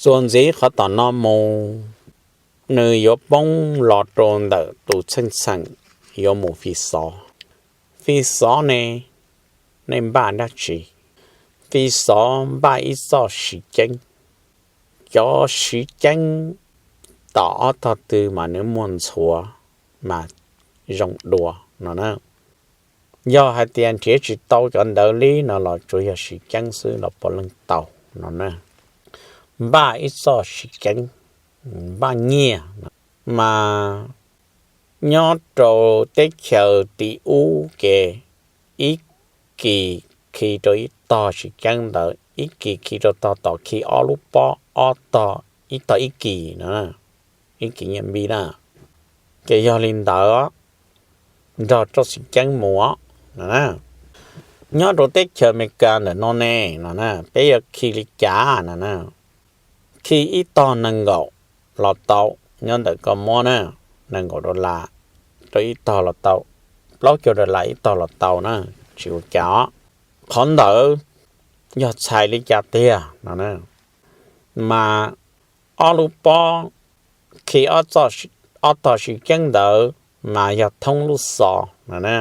Tuaj ntxiv qhov tom no mus, nws yuav poob los rau ntawm tus txheej txheem yuav mus fi xov. Fi xov ne, nej npaj dab tsi? Fi xov npaj ib txoj siv ceeb. Cov siv ceeb tom ob tog twg mas nws muaj ntxhuav mas zoo dua no na. Yog hais tias nrhiav tsis tau cov ntawd li no los tsuas yog siv ceeb xwb los puav leej tau no na. Npaj ib txoj siv ceeb, npaj nyiaj mas nyob rau teb chaws tim ub ces ib kis khi rau ib tog siv ceeb ntawd, ib kis khi rau tog tom khi ob lub pob, ob tog, ib tog ib kis no, ib kis nyiaj npib na. Ces yog li ntawd nrog rau siv ceeb mus no. Nyob rau teb chaws Amelikas ntawm no ne no na, peb yuav khi li cas no na? Khi ib tog nees nkaum los tau, nyob ntawm koj muab na, nees nkaum dollar rau ib tog los tau, plaub caug dollar ib tog los tau na, tsis ua cas os. Qhov ntawd yog txhais li cas tiag no na? Mas ob lub pob khi ob tog siv ceeb ntawd mas yog thoob lub xov no na.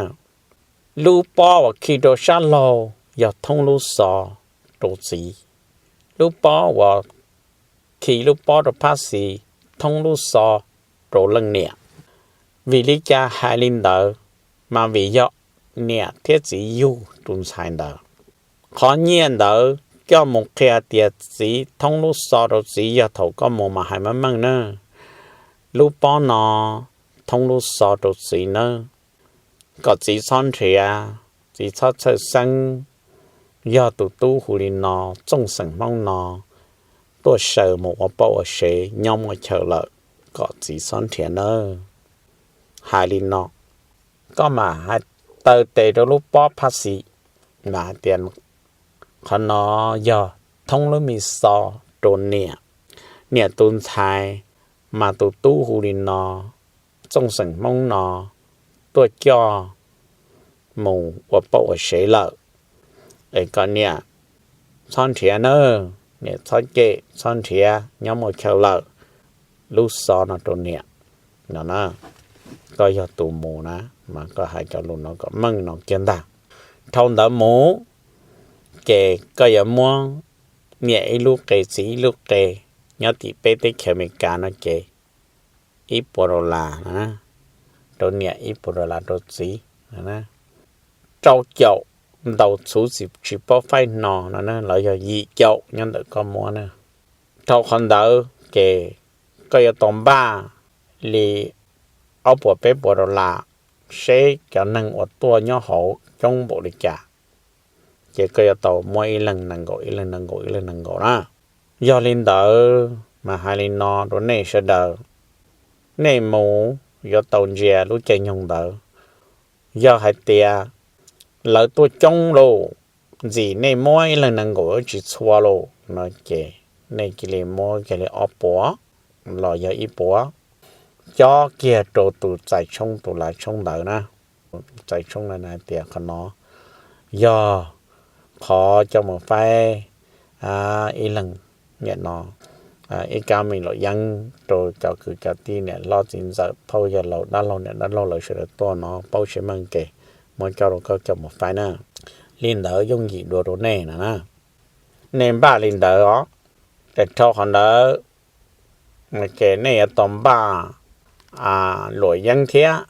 Lub pob uas khi rau sab laug yog thoob lub xov rau txiv. Lub pob uas khi lub pob rau phab xis thoob lub xov rau leej niam. Vim li cas hais li ntawd? Mas vim yog niam thiab txiv yug tus ntxhais ntawd. Qhov nyiaj ntawd coj mus qhia tias txiv thoob lub xov rau txiv yog thaum koj mus mas hais meej meej na, lub pob no thoob lub xov rau txiv nawb, kom txiv txhob nrhiav, txiv txhob txhawj xeeb. Yog tus tub hu li no, txooj xeem Hmoob no, tuaj saws mus ua poj ua sev nyob muaj chaw lawm, kom txiv txhob nrhiav nawb. Hais li no, koj mam hais taw tes rau lub pob phab xis, mam hais tias qhov no yog thoob lub me xov rau niam, niam tus ntxhais, mas tus tub hu li no, txooj xeem Hmoob no, tuaj coj mus ua poj ua sev lawm, es kom niam txhob nrhiav nawb, niam txhob cem txhob nrhiav, nyob muaj chaw lawm, lub xov no rau niam no na. Koj yog tus mus na, mas koj hais cov lus no kom meej no kiag ntag. Dhau ntawd mus ces koj yuav muab niam ib lub qe txiv ib lub qe, nyob tim peb teb chaws Amelikas no ces ib puas dollar, rau niam ib puas dollar rau txiv, rau caum, ntaus txhuv tsis paub faib no no na, los yog yim caum nyob ntawm koj muab na. Dhau qhov ntawd ces koj yuav tau npaj li ob puas peb puas dollar, seb cov neeg uas tuaj nyob hauv coob npaum li cas, ces koj yuav tau muab ib leeg nees nkaum, ib leeg nees nkaum, ib leeg nees nkaum na. Yog li ntawd mas hais li no rau nej sawv daws, nej mus yuav tau ntsia lub caij nyoog ntawd. Yog hais tias lawv tuaj coob lauj, ntxim nej muab ib leeg nees nkaum tsis txhua lauj no ces nej cia li muab kiag li ob puas los yog ib puas, cob kiag rau tus txais tshoob tus lav tshoob ntawd na. Txais tshoob na hais tias qhov no yog qhov coj mus faib ib leeg, niam no, ib kab me luam yeeb rau cov kwv cov tij niam hlob txiv ntxawm phauj yawg laus dab laug niam dab laug lawv sawv daws tuaj no paub siab meej ces muab coj rau koj coj mus faib na. Li ntawd yooj yim dua rau nej no na. Nej npaj li ntawd os. Ces dhau qhov ntawd ces nej yuav tau npaj luam yeeb thiab.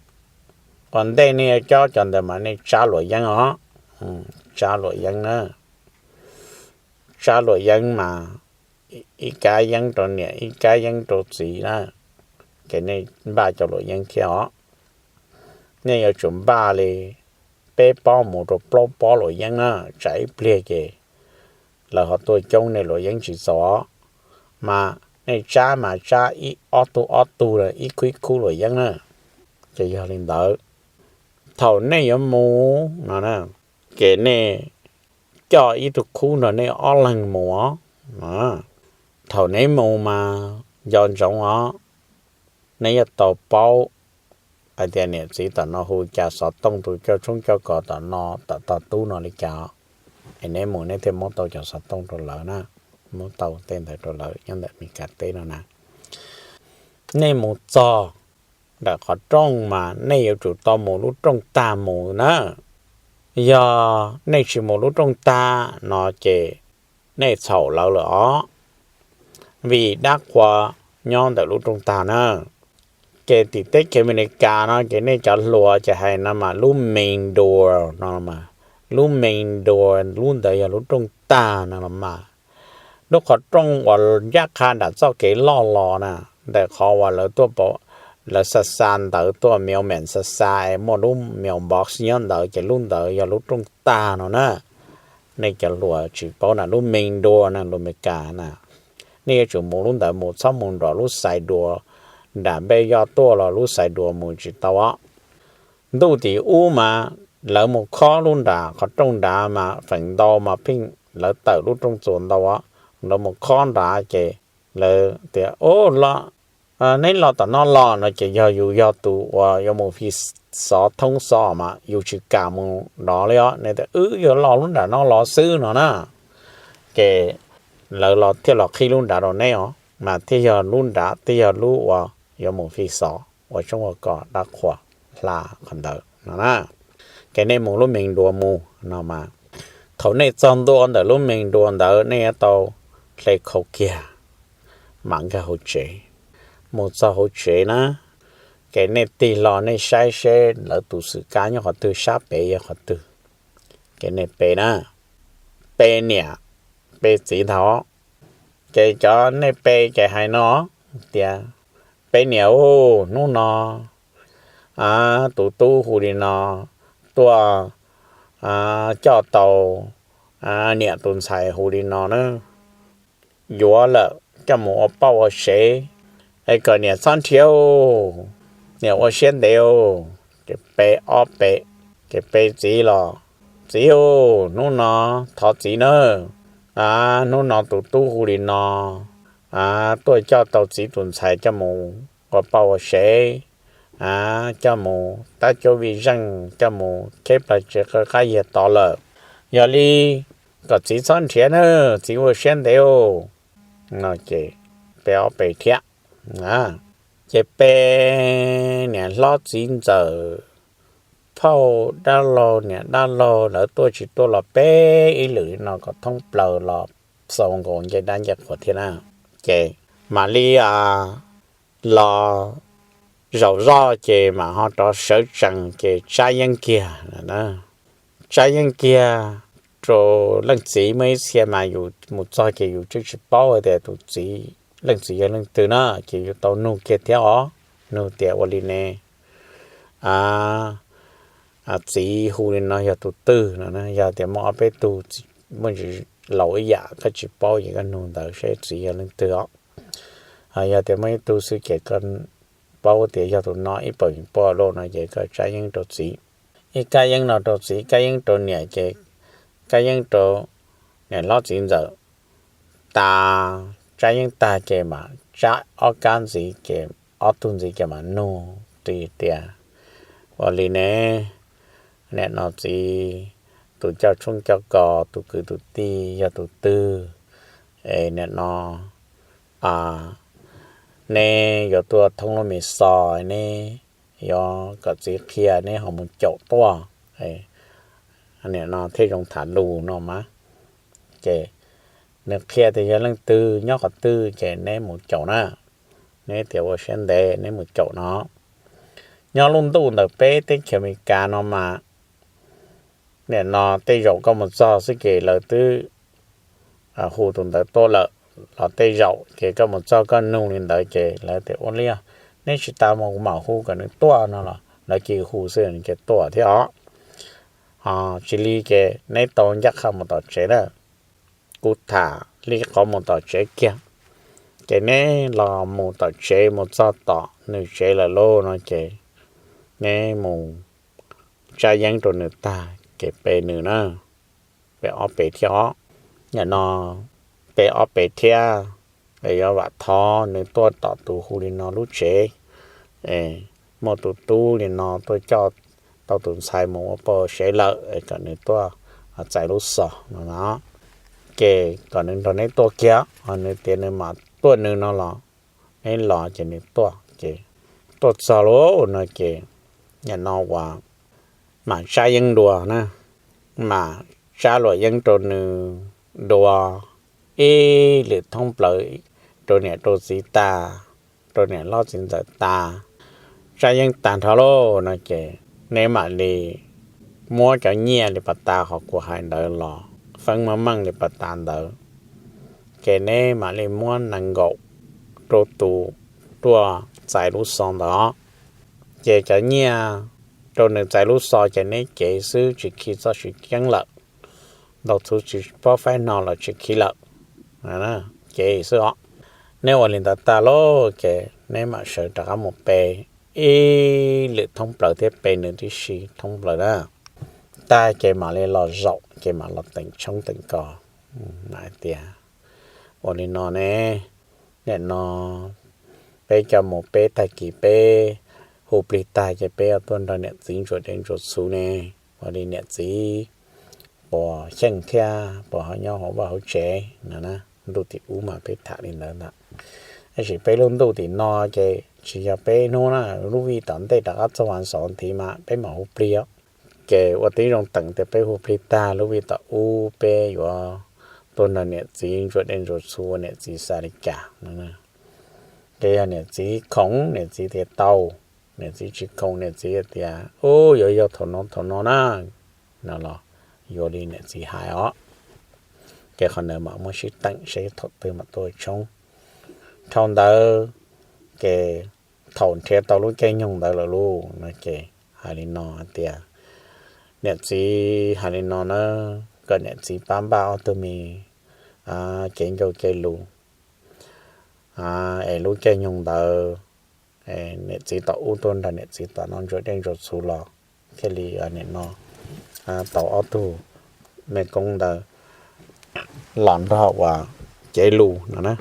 Ua ntej nej yuav cob cov ntawd mas nej tsab luam yeeb os. Tsab luam yeeb na. Tsab luam yeeb mas ib kab yeeb rau niam ib kab yeeb rau txiv na. Ces nej npaj cov luam yeeb thiab os. Nej yuav tsum npaj li peb pob mus rau plaub pob luam yeeb na, tsam ib pliag ces lawv ho tuaj coob nej luam yeeb tsis txaus. Mas nej tsab mas tsab ib ob tug ob tug ib khub ib khub luam yeeb na. Ces yog li ntawd, thaum nej yuav mus no na, ces nej coj ib tug khub nrog nej ob leeg mus os. Thaum neb mus mas nco ntsoov os, neb yuav tau paub hais tias niam txiv tom no hu cas, xov tooj tus coj tshoob coj kos tom no tom tog tub no li cas, es neb mus neb thiaj muab tau cov xov tooj rau lawv na. muab tau tej ntawd rau lawv nyob ntawm Amelikas teb no na. Nej mus txog ntawm qhov rooj mas nej yuav tsum tau mus lub rooj tag mus na. Yog nej tsis mus lub rooj tag no ces nej txhaum lawv lawm os, vim dab qhua nyob ntawm lub rooj tag na. Ces tim teb chaws Amelikas no ces nej cov hluas ces hais no mas lub main door no, lub main door lub ntawd yog lub rooj tag no los mas. Lub qhov rooj uas ncaj qha nram txoj kev loj los na, ntawm qhov uas lawv tuaj, lawv xa xa ntawv tuaj, mailman xa xa es muaj lub mailbox nyob ntawd ces lub ntawd yog lub rooj tag no na. Nej cov hluas tsis paub na, lub main door na, lus Amelikas na, nej yuav tsum mus lub ntawd mus, txhob mus nram lub side door, nram npej yoj tuaj los lub side door mus tsis tau os. Ntuj tim ub mas lawv mus khob lub nram qhov rooj nrad mas feem ntau mas pheej lawv tawm lub rooj txuas ntau os, lawv mus khob nrad ces lawv tias, Neb los tom no los no ces yog yus yog tus uas yuav mus fi xov thoob xov mas yus tsis kam mus nrad li os. Neb tias, Wb yuav los lub nram no los xwb no na. Ces lawv los thiaj los qhib lub nrad rau neb os, mas thiaj yog lub nrad thiaj yog lub uas yuav mus fi xov ua tshoob ua kos dab qhuas hla qhov ntawd no na. Ces nej mus lub main door mus no mas, thaum nej txog ntua ntawm lub main door ntawd nej yuav tau hle khau kiag mam nkag hauv tsev. Mus txog hauv tsev na, ces nej tig hlo nej saib seb lawv tus xwm kab nyob qhov twg, sab pem yog qhov twg. Ces nej pe na, pe niam pe txiv ntag. Ces cov nej pe ces hais no tias, Pe niam, hnub no tus tub hu li no tuaj coj tau niam tus ntxhais hu li no na, yuav lawm, coj mus ua poj ua sev, es kom niam txhob nrhiav, niam ua siab ntev. Ces pe ob pe, ces pe txiv los, Txiv, hnub no thov txiv nawb, hnub no tus tub hu li no tuaj coj tau txiv tus ntxhais coj mus ua poj ua sev, coj mus tab cuab vij zeej, coj mus kheb plag tsev qab yiag tod lawm. Yog li kom txiv txhob nrhiav nawb, txiv ua siab ntev. No ces pe ob pe thiab. Ces pe niam hlob txiv ntxawm, phauj dab laug niam dab laug lawv tuaj tsis tuaj los pe ib lwm no kom thoob plaws los xaus nkaus ncej dab ncej qhuas thiab na. Ces mam li los zaum zoj ces mam ho rov sawv tsees ces tsab yeeb kiag. Tsab yeeb kiag rau leej txiv, muaj ib txhia mas yus mus txog ces yus twb tsis paub tias tus txiv, leej txiv yog leej twg na, ces yus tau nug kiag thiab os. Nug tias ua li ne, txiv hu li no yog tus twg no. Yog tias muaj ob peb tug muaj ntsis laus ib yam koj tsis paub ces koj nug ntawd seb txiv yog leej twg os. Yog tias muaj ib tug xwb ces koj paub tias yog tus no ib pawg poj loj no ces koj tsab yeeb rau txiv. Ib kab yeeb no rau txiv, kab yeeb rau niam ces kab yeeb rau niam hlob txiv ntxawm. Tas, tsab yeeb tag ces mam tsab ob kab ntxiv ces ob tug ntxiv ces mam nug tias, ua li ne, niam no txiv, tus coj tshoob coj kos, tus kwv tus tij yog tus twg? Es niam no neb yuav tuaj thoob lub me xov, neb yuav kom txiv qhia neb ho mus caum tuaj, niam no thiaj zoo tham lus no mas. Ces nws qhia tias yog leej twg nyob qhov twg ces neb mus caum na, neb tias ua siab ntev neb mus caum no. Nyob lub ntuj ntawm peb teb chaws Amelikas no mas, niam no tej zaum koj mus txog xwb ces lawv twb hu tus ntawd tuaj lawm, los tej zaum ces koj mus txog koj nug li ntawd ces lawv tias ua li, neb tsis tas mus kuv mam hu kom nws tuaj no los lawv cia hu xwb nws cia tuaj thiab os. Tsis li ces neb tau ncaj qha mus tom tsev na, kuv tham li qhov mus tom tsev kiag. Ces neb los mus tom tsev mus txog tom nws tsev lawm lauj no ces neb mus tsab yeeb rau nws tag ces pe nws na, pe ob pe thiab os. Niam no pe ob pe thiab, yuav vam thov nws tuaj tom tus hu li no lub tsev, muaj tus tub li no tuaj coj tau tus ntxhais mus ua poj sev lawm, kom nws tuaj txais lub xov no no. Ces kom nws nrog neb tuaj kiag, ho nws tias nws mam tuaj nws no los, neb los ces nws tuaj ces, tuaj txog lawm no ces, nim no uas mam tsab yeeb dua na, mam tsab luam yeeb rau nws dua ib lwm thoob plaws, rau niam rau txiv tas, rau niam hlob txiv ntxawm tas, tsab yeeb tag nrho lauj no ces, neb mam li muab cov nyiaj li pas tas qhov kuv hais ntawd los, feeb maj meej li pas tas ntawd, ces neb mam li muab nees nkaum rau tus tuaj txais lub xov ntawd. Ces cov nyiaj rau nws txais lub xov ces neb cev xwb, tsis khi txoj siv ceeb lawm, ntau txhuv tsis paub faib no los tsis khi lawm, cev xwb os. Neb ua li ntawd tag lauj ces neb mam sawv rov qab mus pe ib lwm thoob plaws thiab pe nws tib si thoob plaws na. Tag ces mam li los zaum ces mam los teem tshoob teem kos. Mam hais tias, ua li no ne, nim no peb coj mus peb tag kis peb hu plig tag ces peb yuav tuaj nrog niam txiv ntsuas dej ntsuas txhuv ne, ua li niam txiv puas xyeej thiab puas ho nyob hauv vaj hauv tsev no na. Ntuj tim ub mas peb tham li ntawd ntag. Tab sis peb lub ntuj tim no ces tsis yog peb hnub na, lub vij tom ntej rov qab txog vas xov thiv mas peb mam hu plig os. Ces ua tib zoo teem tias peb hu plig tag lub vij tom ub peb yuav tuaj nrog niam txiv ntsuas dej ntsuas txhuv ua niam txiv xav li cas no. Ces yog niam txiv khoom niam txiv tias tau, niam txiv tsis khoom niam txiv tias ub yuav yog thaum no thaum no na, no los yuav li niam txiv hais os. Ces qhov ntawd mam muab sib teem seb thaum twg mam tuaj tshoob. Dhau ntawd ces thaum nrhiav tau lub caij nyoog ntawd lawm lauj no ces hais li no hais tias, niam txiv hais li no na, kom niam txiv pab npaj ob tug me cev ncauj cev lus, es lub caij nyoog ntawd niam txiv tom ub tuaj nrog niam txiv tom no ntsuas dej ntsuas txhuv los thiaj li nim no tau ob tug me koob ntawd los nrog uas cev lus no na.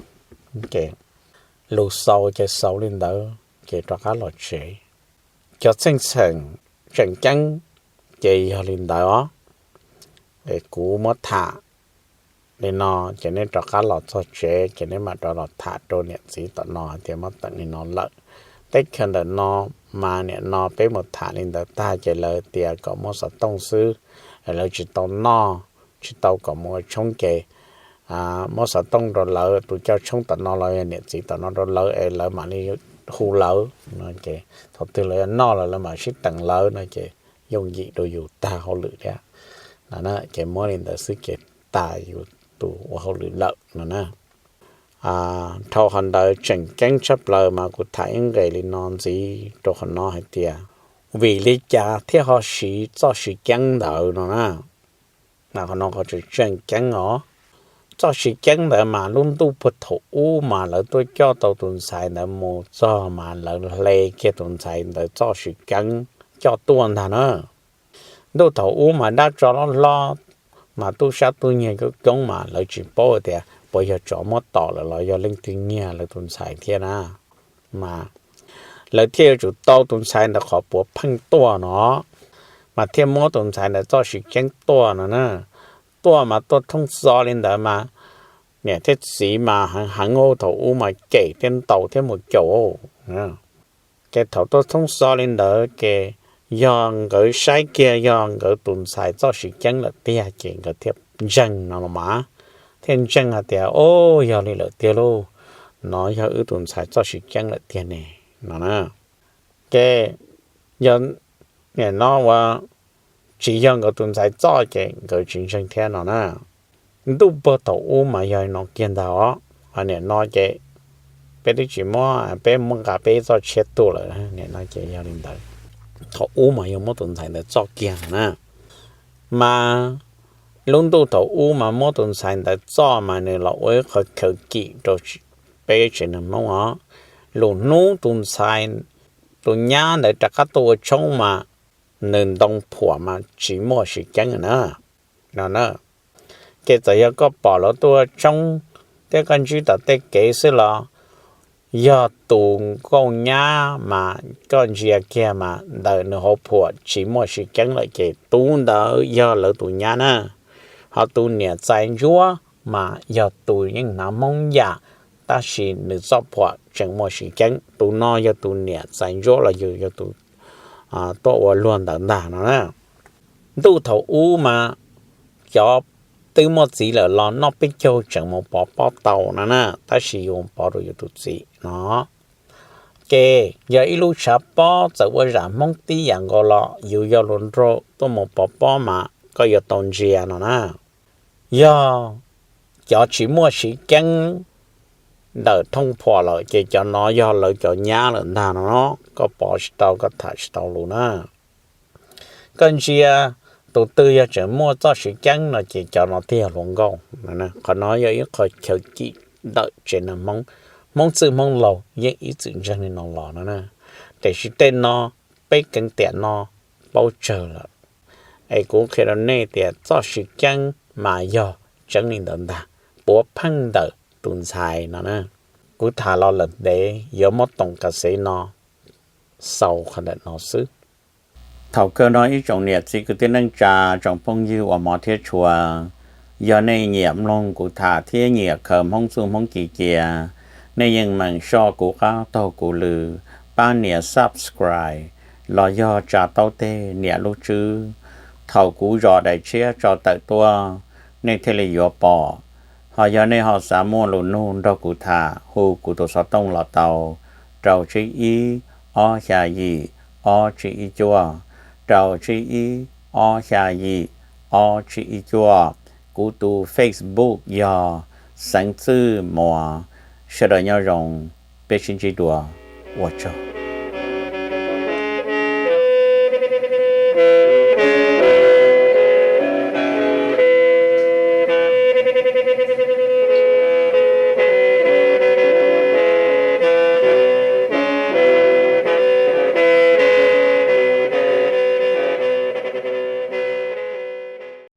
Ces lus xaus ces xaus li ntawd ces rov qab los tsev. Cov txheej txheem tseem ceeb ces yog li ntawd os. Es kuv muab tham li no ces neb rov qab los txog tsev ces neb mam rov los tham rau niam txiv tom no hais tias muab teem li no lawm. Teb chaws ntawm no mas nim no peb mus tham li ntawd tag ces lawv tias kom muab xov tooj xwb, lawv tsis tau noj, tsis tau kom mus ua tshoob ces muab xov tooj rau lawv, tus coj tshoob tom no los yog niam txiv tom no rau lawv es lawv mam li hu lawv no ces thaum twg lawv noj los lawv mam sib teem lawv no ces yooj yim rau yus tag hauj lwm thiab no. Ces muab li ntawd xwb ces tas yus tus ua hauj lwm lawm no na. Dhau qhov ntawd tseem ceeb tshaj plaws mas kuv tham ib nqes li no ntxiv rau qhov no hais tias, vim li cas thiaj ho siv txoj siv ceeb ntawd no na. Mas qhov no qhov tseem ceeb os, txoj siv ceeb ntawd mas lub ntuj puag thaum ub mas lawv tuaj coj tau tus ntxhais ntawd mus txog mas lawv hle kiag tus ntxhais ntawd txoj siv ceeb coj tuaj ntag na. Ntuj thaum ub mas dab tsov loj hlob, mas tub sab tub nyiag coob coob mas lawv tsis paub tias puas yog tsov muab tom lawm los yog leej twg nyiag lawv tus ntxhais thiab na. Mas lawv thiaj yuav tsum tau tus ntxhais ntawd qhov puav pheej tuaj no, mas thiaj muab tus ntxhais ntawd txoj siv ceeb tuaj no na. Tuaj mas tuaj thoob xov li ntawd mas niam thiab txiv mas heev heev ua thaum ub mas cem thiab ntaus thiab mus caum. Ces thaum tuaj thoob xov li ntawd ces yog nkawd saib kiag yog nkawd tus ntxhais txoj siv ceeb lawm tiag ces nkawd thiaj ntseeg no los mas, thiaj ntseeg hais tias, o, yog li lawm tiag lauj, no yog wb tus ntxhais txoj siv ceeb lawm tiag ne, no na. Ces yog nim no ua tsis yog nkawd tus ntxhais txoj ces nkawd tsis ntseeg thiab no na. Ntuj puag thaum ub mas yog no kiag ntag os. Nim no ces peb twb tsis muab, peb muab nqa peb txoj tshiab tuaj lawm, nim no ces yog li ntawd. Thaum ub mas yog muab tus ntxhais ntawd txoj kiag na. Mas lub ntuj thaum ub mas muab tus ntxhais ntawd txoj mas nws los ua ib qho khaws kim rau peb tsev neeg Hmoob os. Lwm hnub tus ntxhais, tus nyab ntawd rov qab tuaj ua tshoob mas nws ntoo phuam mas tsis muaj siv ceeb na. No na, ces txawm yog koj pom lawv tuaj ua tshoob thiab koj ntsib tom tej kev xwb los yog tus nkauj nyab mas koj ntsia kiag mas ntawm nws hauv phuam tsis muaj siv ceeb lawm ces tus ntawd yog lawv tus nyab na. Ho tus niam txais ntsuab mas yog tus yeej hnav Hmoob yam, tab sis nws txoj phuam tseem muaj siv ceeb. Tus no yog tus niam txais ntsuab los yog tus tuaj ua luag ntawd ntag no na. Ntuj thaum ub mas cov twb muaj txiv lawm los noj peb caug tseem mus pov pob tau no na, tab sis yus pov rau yus tus txiv no. Ces yog ib lub tshav pob txawm ua zam Hmoob tib yam nkaus los yus yog luag nraug tuaj mus pov pob mas koj yuav tau ntsia no na. Yog cov tsis muaj siv ceeb ntawm thooj phuam lawm ces cov no yog lawv cov nyab lawm ntag no, koj pov tsis tau, koj tham tsis tau lus na. Koj ntsia tus twg yog tseem muaj txoj siv ceeb no ces cov no thiaj yog hluas nkauj. Qhov no yog ib qho chaw cim ntawm tsev neeg Hmoob, Hmoob txwj Hmoob laug yeej ib txwm ntseeg li no los no na. Tiam sis tej no peb keev tiam no paub tsawg lawm. Es kuv qhia rau nej tias txoj siv ceeb mas yog tseeb li ntawd ntag, puav pheej ntawm tus ntxhais no na. Kuv tham los lawm ntev, yuav muab toom kas xev no xaus qhov ntawm no xwb. Thaum kawg no ib tsoom niam txiv kwv tij neej tsa, tsoom phooj ywg uas hmov thiab tshua, yog nej nyiam mloog kuv tham thiab nyiam khaws Hmoob txuj Hmoob ci cia, nej yeej meem soj kuv qab taug kuv lw, pab nias subscribe los yog tsa taub teg nias lub tswb. Thaum kuv zom daim tshiab tso tawm tuaj, nej thiaj li yuav pom. Ho yog nej ho xav muaj lus nug nrog kuv tham, hu kuv tus xov tooj los tau, rau tsib ib, ob xya yim, ob tsib ib cuaj, rau tsib ib, ob xya yim, ob tsib ib cuaj. Kuv tus Facebook yog Xeev Txwj Muas. Sawv daws nyob zoo, peb sib ntsib dua, ua tsaug.